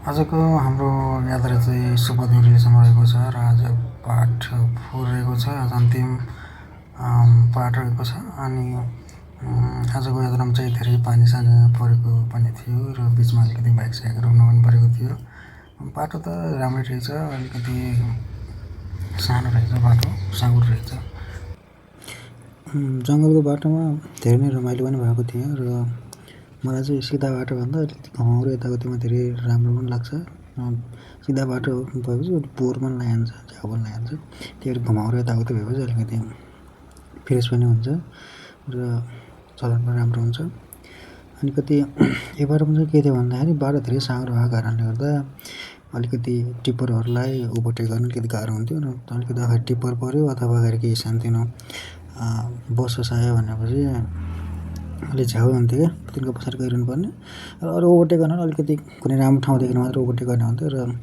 आजको हाम्रो यात्रा चाहिँ सुपथुरीसम्म रहेको छ र आज पार्ट 4 रहेको छ। आज अन्तिम पार्ट रहेको छ अनि आजको यात्रामा चाहिँ धेरै पानी-सानी परेको पनि थियो र बिचमा अलिकति बाइक साइक रोक्नु पनि परेको थियो। बाटो त राम्रै रहेछ, अलिकति सानो रहेछ बाटो, साँघुरो रहेछ। जङ्गलको बाटोमा धेरै नै रमाइलो पनि भएको थियो र मलाई चाहिँ सिधा बाटोभन्दा अलिकति घमाउरो यताउतिमा धेरै राम्रो पनि लाग्छ। सिधा बाटो भएपछि बोर पनि लागिहाल्छ, झ्याउ पनि लागिहाल्छ। त्यही भएर घमाउरो यताउति भएपछि अलिकति फ्रेस पनि हुन्छ र चलन पनि राम्रो हुन्छ। अनि कति यो बाटोमा चाहिँ के थियो भन्दाखेरि बाटो धेरै साँघुरो भएको कारणले गर्दा अलिकति टिप्परहरूलाई ओभरटेक गर्न अलिकति गाह्रो हुन्थ्यो र अलिकति अगाडि टिप्पर पऱ्यो अथवा अगाडि केही सानोतिनो बस आयो भनेपछि अलि झ्याउ हुन्थ्यो क्या, तिनको पछाडि गइरहनुपर्ने र अरू ओभरटेक गर्न अलिकति कुनै राम्रो ठाउँदेखि मात्र ओभरटेक गर्ने हुन्थ्यो। र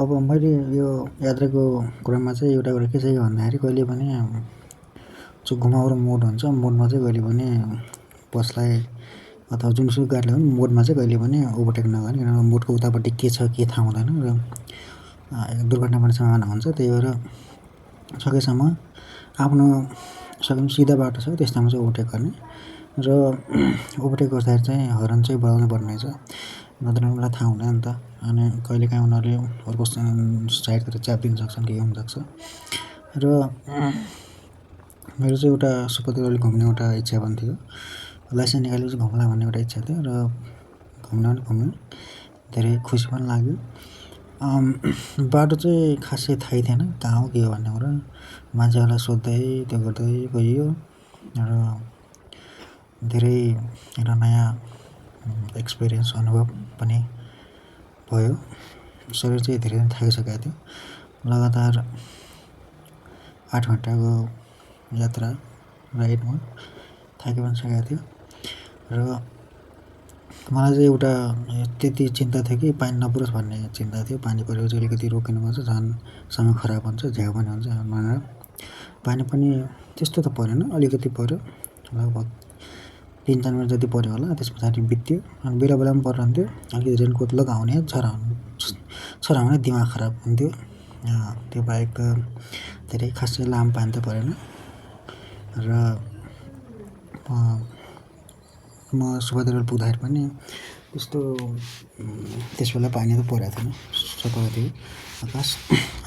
अब मैले यो यात्राको क्रममा चाहिँ एउटा कुरा के चाहिँ भन्दाखेरि कहिले पनि जो घुमाउरो मोड हुन्छ, मोडमा चाहिँ कहिले पनि बसलाई अथवा जुनसुकै गाडीलाई पनि मोडमा चाहिँ कहिले पनि ओभरटेक नगर्ने, किनभने मोडको उतापट्टि के छ के थाहा हुँदैन र दुर्घटना पनि सम्भावना हुन्छ। त्यही भएर सकेसम्म आफ्नो सिधा बाटो छ त्यस्तामा चाहिँ ओभरटेक गर्ने र ओभरटेक गर्दाखेरि चाहिँ हर्न चाहिँ बजाउनु पर्ने रहेछ, नत्र उनीहरूलाई थाहा हुँदैन नि त। अनि कहिलेकाहीँ उनीहरूले अर्को साइडतिर च्यापिदिन सक्छन्, केही हुनसक्छ। र मेरो चाहिँ एउटा सुपथुरी घुम्ने एउटा इच्छा पनि थियो, लाइसेन्स निकालेपछि घुम्ला भन्ने एउटा इच्छा थियो र घुम्यो, धेरै खुसी पनि लाग्यो। बाटो चाहिँ खासै थाहै थिएन कहाँ हो के हो भन्ने कुरा, मान्छेहरूलाई सोध्दै त्यो गर्दै गइयो र धेरै एउटा नयाँ एक्सपिरियन्स अनुभव पनि भयो। शरीर चाहिँ धेरै नै थाकिसकेको थियो, लगातार 8 घन्टाको यात्रा राइडमा थाकि पनि सकेको थियो र मलाई चाहिँ एउटा त्यति चिन्ता थियो कि पानी नपरोस् भन्ने चिन्ता थियो। पानी परेपछि अलिकति रोकिनुपर्छ, झन् समय खराब हुन्छ, झ्याउ पनि हुन्छ भनेर। पानी पनि त्यस्तो त परेन, अलिकति पऱ्यो, लगभग 3-4 मिनट जति पऱ्यो होला। त्यस पछाडि बित्यो। अनि बेला बेलामा परिरहन्थ्यो, अलिकति रेनकोट लगाउने छराउने दिमाग खराब हुन्थ्यो। त्यो बाहेक त धेरै खासै लामो पानी त परेन र म सुपथुरी पुग्दाखेरि पनि त्यस्तो त्यस बेला पानी त परेको थिएन, सफा थियो आकाश।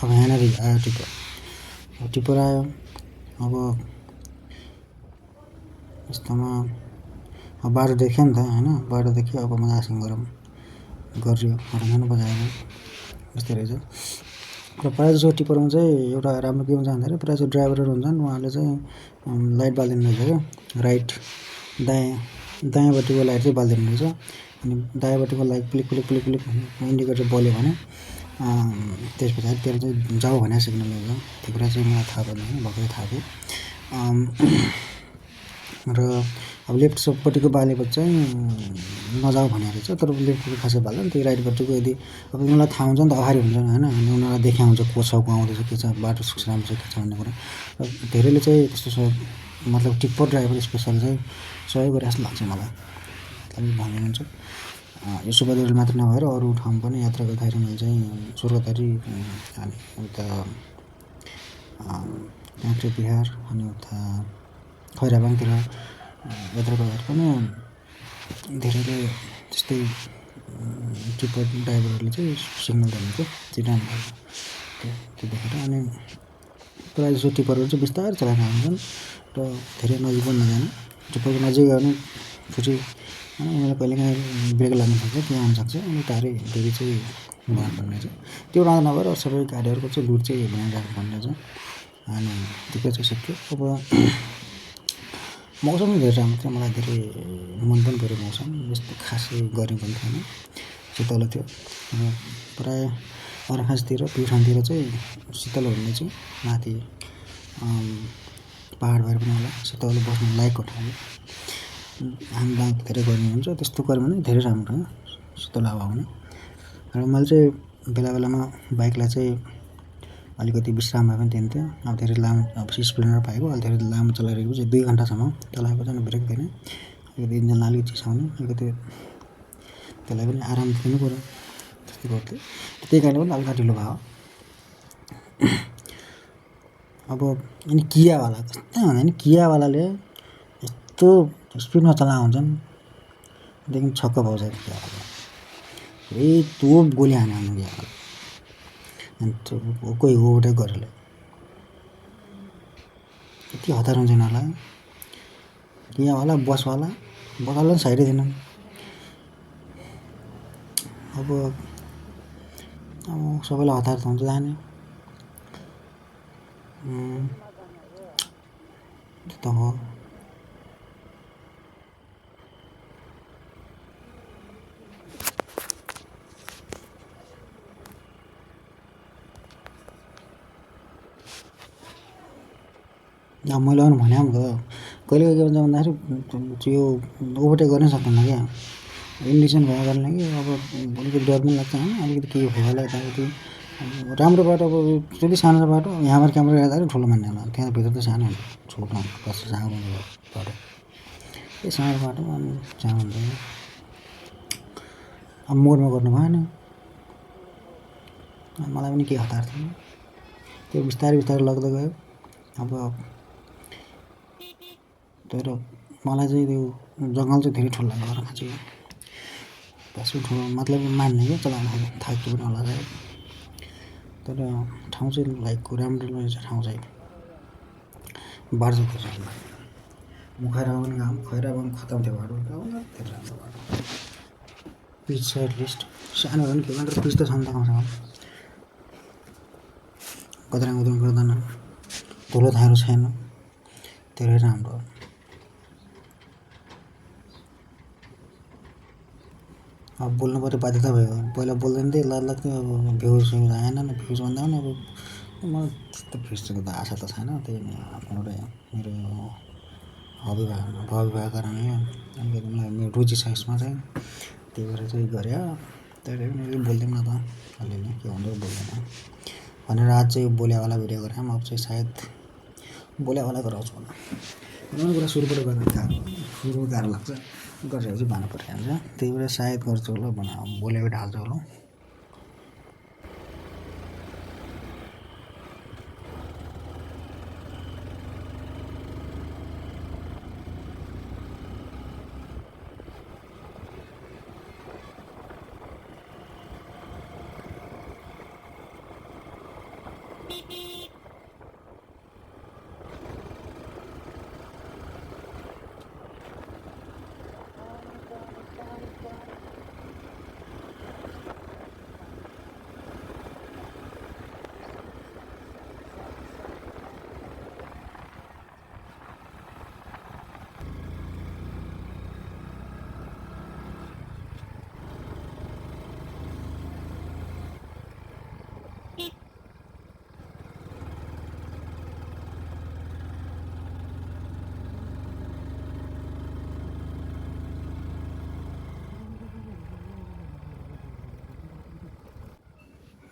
अब यहाँनिर आयो टिप्पर आयो। अब यस्तोमा बाटो देख्यो नि त होइन, बाटो देख्यो। अब मजासँग गर्यो हर्न बजाएर यस्तै रहेछ। र प्रायः जसो टिप्परमा चाहिँ एउटा राम्रो के हुन्छ भन्दाखेरि प्रायः जसो ड्राइभरहरू हुन्छन्, उहाँहरूले चाहिँ लाइट बालिदिनु रहेछ क्या, राइट दायाँपट्टिको लाइट चाहिँ बालिदिनु रहेछ। अनि दायाँपट्टिको लाइट प्लिक इन्डिकेटर बल्यो भने त्यस पछाडि त्यसले चाहिँ जाऊ भनेर सिग्नल हुन्छ। त्यो कुरा चाहिँ मलाई थाहा भएन, भर्खरै थाहा भयो। र अब लेफ्टपट्टिको बालेपछि चाहिँ नजाऊ भनेको रहेछ, तर लेफ्टपट्टि खासै बाल्दैन। त्यो राइटपट्टिको यदि अब उनीहरूलाई थाहा हुन्छ नि त, अगाडि हुन्छ होइन, अनि उनीहरूलाई देखा हुन्छ को छ, को आउँदैछ, के छ, बाटो राम्रो छ के छ भन्ने कुरा। र धेरैले चाहिँ त्यस्तो सहयोग, मतलब टिप्पर ड्राइभर स्पेसल चाहिँ सहयोग गरे जस्तो लाग्छ मलाई भन्नुहुन्छ। यो सुपथुरी मात्र नभएर अरू ठाउँ पनि यात्रा गर्दाखेरि मैले चाहिँ स्वर्गद्वारी अनि उता काँक्रे बिहार अनि उता खैराबाङतिर यात्रा गर्दाखेरि पनि धेरैले त्यस्तै टिप्पर ड्राइभरहरूले चाहिँ सिग्नल दिएको चिनान त्यो देखेर। अनि प्रायः जसो टिप्परहरू चाहिँ बिस्तारै चलाएर आउँछन् र धेरै नजिक पनि नजाने। टिप्परको नजिक आउने फेरि उनीहरूलाई कहिलेकाहीँ ब्रेक लाग्न सक्छ, के हुनसक्छ, अनि टाढै धेरै चाहिँ गर्नुपर्ने रहेछ। त्यो नभएर सबै गाडीहरूको चाहिँ लुट चाहिँ बनाइराख्नुपर्ने रहेछ। अनि त्यो चाहिँ सिक्यो। अब मौसम पनि धेरै राम्रो थियो, मलाई धेरै मन पनि पऱ्यो मौसम। यस्तो खासै गर्मी पनि थिएन, शीतल थियो। र प्रायः अर्खासतिर प्युठानतिर चाहिँ शीतल हुने चाहिँ माथि पाहाड भएर पनि होला शीतल बस्नु लायकको ठाउँ। हामीलाई धेरै गर्मी हुन्छ, त्यस्तो गर्मी नै धेरै राम्रो हो, शीतल हावा हुने। र मैले चाहिँ बेला बेलामा बाइकलाई चाहिँ अलिकति विश्राम भए पनि दिन्थ्यो। अब धेरै लामो स्प्लेन्डर पाएको अलि धेरै लामो चलाइरहेपछि 2 घन्टासम्म चलाएपछि अनि ब्रेक दिने, अलिकति इन्जिनलाई अलिकति चिसाउने, अलिकति त्यसलाई पनि आराम दिनु पऱ्यो। रोडले, त्यही कारणले पनि हल्का ढिलो भयो। अब अनि कियावाला कस्तो भन्दा नि कियावालाले यस्तो स्पिडमा चलाएको हुन्छन्, त्यहाँदेखि छक्क पाउँछ कियावाला। तोप गोली हाने हुन्छ कियावाला, अनि कोही ओभरटेक गरेर यति हतार हुन्छ यिनीहरूलाई। कियावाला बसवाला पनि साइडै दिएनन्। अब सबैलाई हतार त हुन्छ जाने, त्यो त हो। अब मैले पनि भने त कहिले के हुन्छ भन्दाखेरि यो ओभरटेक गर्नै सक्दैन क्या, इन्डिसन भयो गर्ने कि अब अलिकति डर पनि लाग्छ होइन, अलिकति केही भयो होला यताउति। राम्रो बाटो अब त्यति सानो बाटो यहाँबाट क्यामेरा हेर्दाखेरि ठुलो मान्ने होला, त्यहाँभित्र त सानो हुन्छ, छोटो कस्तो सानो बाटो, त्यही सानो बाटो अनि सानो हुन्छ। अब मोडमा गर्नु भएन, मलाई पनि केही हतार थिएन, त्यो बिस्तारै बिस्तारै लग्दै गयो। अब तर मलाई चाहिँ त्यो जङ्गल चाहिँ धेरै ठुलो लाग्यो, घर खाँचेको त्यसको ठुलो मतलब मान्ने क्या चलाउँदाखेरि थाक्यो पनि होला सायद, तर ठाउँ चाहिँ लाइकको राम्रो रहेछ ठाउँ चाहिँ, बार्जो थियो मुखैरामा पनि गएको, खैरामा पनि खतम थियो बाटो, धेरै राम्रो बाटो। पिच छ एटलिस्ट, सानो भए पनि के भन्छ पिच त छ नि त कमसेकम, कद्राङ उद्राङ गर्दैन, धुलो धाइरो छैन, धेरै राम्रो। अब बोल्नु पऱ्यो बाध्यता भयो, पहिला बोल्दैन थिएँ लाज लाग्थ्यो, अब भ्युज आएन, भ्युज भन्दा पनि अब मलाई त्यस्तो भ्युजको त आशा त छैन, त्यही नै आफ्नो मेरो हबी भएको कारणले अलिकति मलाई मेरो रुचि छ यसमा चाहिँ, त्यही भएर चाहिँ गरे। त्यही पनि बोल्दैन त अलिअलि के हुन्छ बोल्दैन भनेर आज चाहिँ बोलेवाला भिडियो गरेँ। अब चाहिँ सायद बोलेवाला गराउँछु होला, कुनै कुरा सुरुबाट गर्दा गाह्रो लाग्छ, गरिसकेपछि भानु परिहाल्छ, त्यही भएर सायद गर्छु होला बोलेको ढाल्छु होला।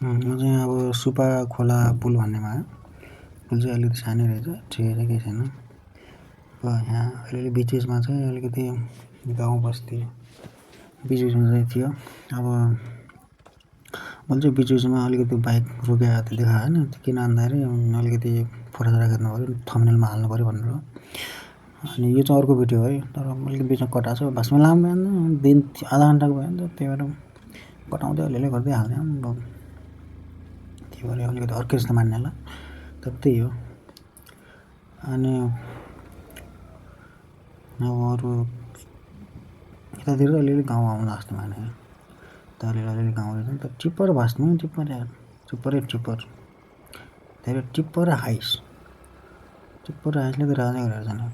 म चाहिँ अब सुपा खोला पुल भन्नेमा, पुल चाहिँ अलिकति सानै रहेछ, ठिकै छ केही छैन। यहाँ अलिअलि बिचमा चाहिँ अलिकति गाउँ बस्ती बिचमा चाहिँ थियो। अब मैले चाहिँ बिचमा अलिकति बाइक रोकेको त्यो देखायो होइन, किन भन्दाखेरि अलिकति फोटोसोटो खिच्नु पऱ्यो, थम्बनेलमा हाल्नु पऱ्यो भनेर। अनि यो चाहिँ अर्को भिडियो है, तर अलिकति बिचमा कटाएको छ, बासमा लामो भयो नि त, दिन आधा घन्टाको भयो नि त, त्यही भएर कटाउँदै अलिअलि गर्दै हाल्ने, त्यही भएर अलिकति अर्कै जस्तो मान्ने होला, तर त्यही हो। अनि अब अरू यतातिर अलिअलि गाउँ आउँदा जस्तो माने, त अलिअलि गाउँ रहेछ नि त, टिप्पर भाँच्नु टिप्पर यार, टिप्पर धेरै टिप्पर हाइसले त राजा गरेर जाने।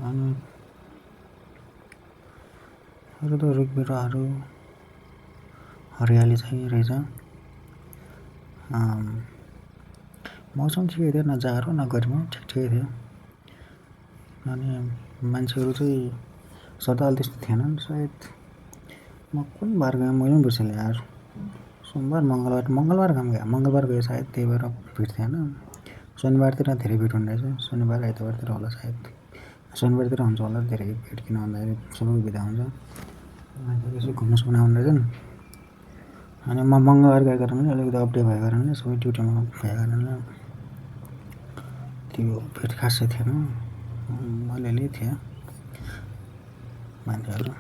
अनि अरू त रुख बिरुवाहरू हरियाली चाहिँ रहेछ, मौसम ठिकै थियो, न जाडो न गर्मी, ठिकै थियो। अनि मान्छेहरू चाहिँ सदाले त्यस्तो थिएनन्, सायद म कुन बार गएँ मैले पनि बिर्सेँ यार, सोमबार मङ्गलबार गयो सायद, त्यही भएर भिड थिएन। शनिबारतिर धेरै भिड हुने रहेछ, शनिबार आइतबारतिर होला सायद, शनिबारतिर हुन्छ होला धेरै भिड, किन भन्दाखेरि सबैको बिदा हुन्छ, मान्छेहरू यसो घुम्न सुम्न आउने रहेछन्। अनि म मङ्गलबार गएको कारणले अलिकति अफ डे भएको कारणले सबै ड्युटीमा भएको कारणले त्यो भेट खासै थिएन। अलिअलि थियो मान्छेहरू।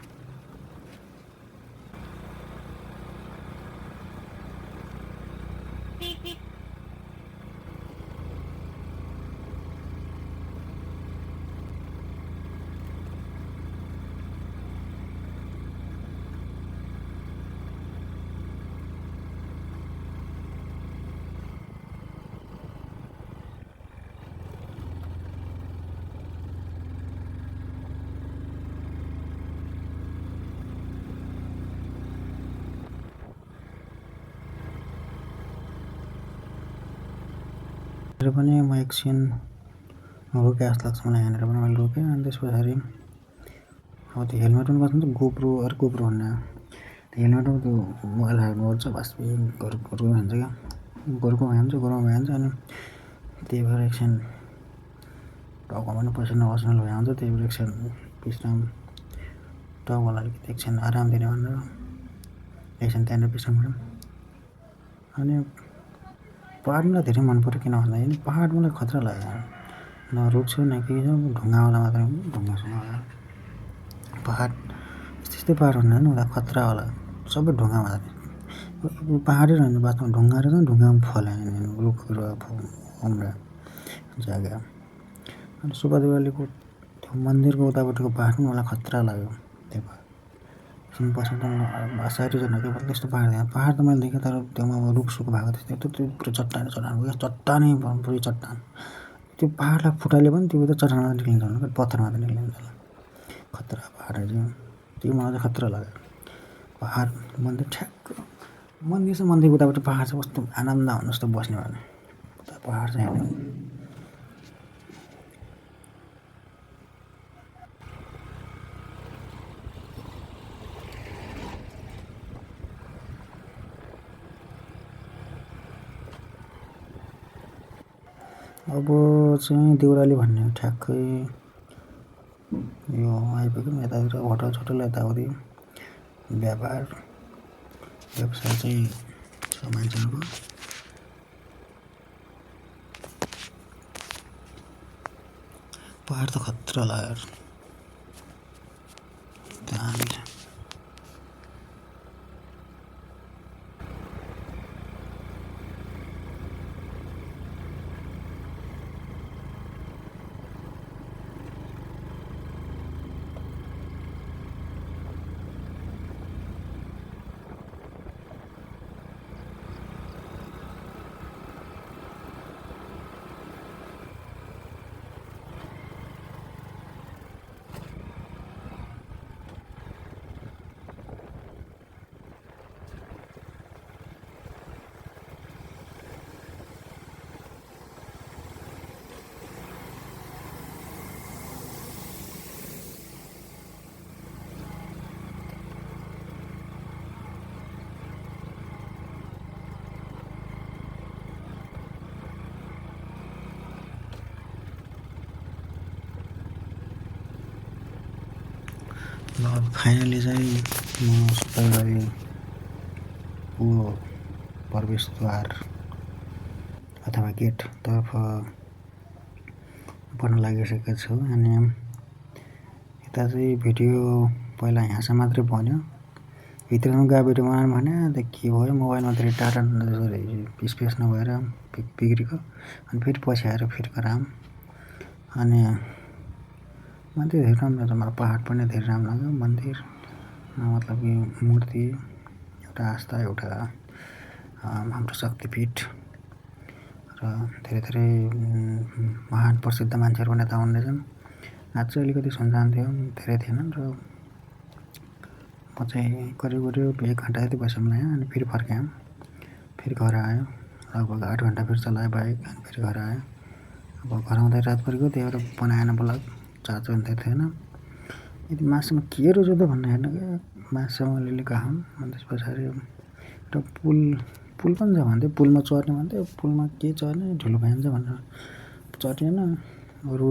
पनि म एकछिन रोकेँ जस्तो लाग्छ मलाई। यहाँनिर पनि मैले रोकेँ। अनि त्यस पछाडि अब त्यो हेलमेटमा बस्नु त गोप्रो भन्ने त्यो हेलमेटमा त्यो मोबाइल हाल्नु पर्छ बास्पी गोरुको भन्छ क्या गोरुको भइहाल्छ अनि त्यही भएर एकछिन टाउको पनि पसिना भइहाल्छ। त्यही भएर एकछिन विश्राम टाउकोलाई अलिकति एकछिन आराम दिने भनेर एकछिन त्यहाँनिर विश्राम गऱ्यौँ। अनि पहाड मलाई धेरै मन पऱ्यो। किन भन्दाखेरि पहाड मलाई खतरा लाग्यो। न रुख छ न केही छ, ढुङ्गावाला मात्रै ढुङ्गासँग पहाड त्यस्तै पहाड भन्दा नि उता खतरावाला सबै ढुङ्गा मात्रै। पहाडै रहन्छ वास्तवमा ढुङ्गा रहेछ ढुङ्गामा फल्यो रुख उम्रा जग्गा। अनि सुब्बा देवालीको त्यो मन्दिरको उतापट्टिको पहाड पनि मलाई खतरा लाग्यो। त्यो एकछिन बस्नु त साइड झन् के त्यस्तो पहाड त मैले देखेँ तर त्योमा अब रुखसुख भएको त्यस्तो त्यो पुरै चट्टानै पुरै चट्टान। त्यो पहाडलाई फुटाइले पनि त्यो त चट्टान मात्रै निक्लिन्छ भने पत्थर मात्रै निक्लिन्छ। खतरा पहाड चाहिँ त्यो मलाई चाहिँ खतरा लाग्यो। पहाड मन्दिर ठ्याक्क मन्दिरको उतापट्टि पहाड चाहिँ कस्तो आनन्द आउनु जस्तो बस्ने भने उता पहाड चाहिँ हेर्नु। अब चाहिँ देउराली भन्ने ठ्याक्कै यो आइपुग्यौँ। यतातिर होटल यताउति व्यवसाय चाहिँ छ मान्छेहरूको। पहाड त खतरा लाग्यो दामी छ। ल फाइनली चाहिँ म सुपारीको प्रवेशद्वार अथवा गेटतर्फ बढ्न लागिसकेको छु। अनि यता चाहिँ भिडियो पहिला यहाँसम्म मात्रै बन्यो। भित्रमा गएको भिडियो बनाउनु भने अन्त के भयो मोबाइलमा धेरै डाटा स्पेस नभएर बिग्रेको। अनि फेरि पछि आएर फेरि गराम। अनि मन्दिर धेरै राम्रो छ। मलाई पहाड पनि धेरै राम्रो लाग्यो। मन्दिर मतलब कि मूर्ति एउटा आस्था एउटा हाम्रो शक्तिपीठ र धेरै महान प्रसिद्ध मान्छेहरू पनि यता आउँदैछन्। आज चाहिँ अलिकति सुनसान थियो, धेरै थिएनन् र म चाहिँ करिब 1 घन्टा जति बस्यौँ यहाँ। अनि फेरि फर्क्यौँ, फेरि घर आयो। लगभग 8 घन्टा फेरि चलायो बाइक। अनि फेरि घर आयो। अब घर आउँदा रात परेको त्यही भएर बनाएन ब्लग, चार्ज पनि धेरै थिएन। यदि मासुमा के रहेछ त भन्ने हेर्न क्या मासुमा अलिअलि गयौँ। अनि त्यस पछाडि एउटा पुल पनि छ भन्थ्यो, पुलमा चढ्ने भन्थ्यो। पुलमा के चढ्ने ढिलो भइहाल्छ भनेर चढेन। अरू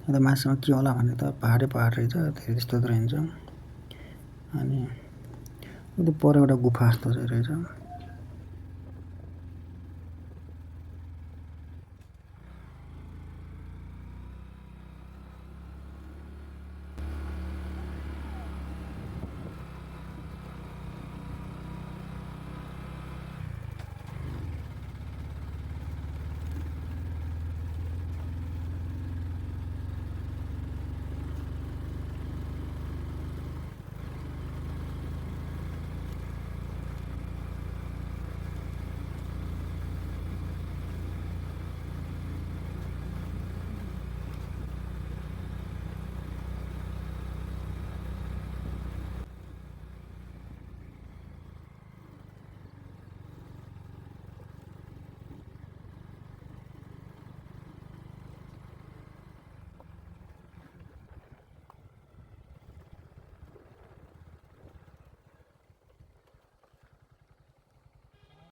यता मासुमा के होला भने त पहाडै पहाड रहेछ, धेरै त्यस्तो त रहन्छ। अनि त्यो पर एउटा गुफा जस्तो चाहिँ रहेछ।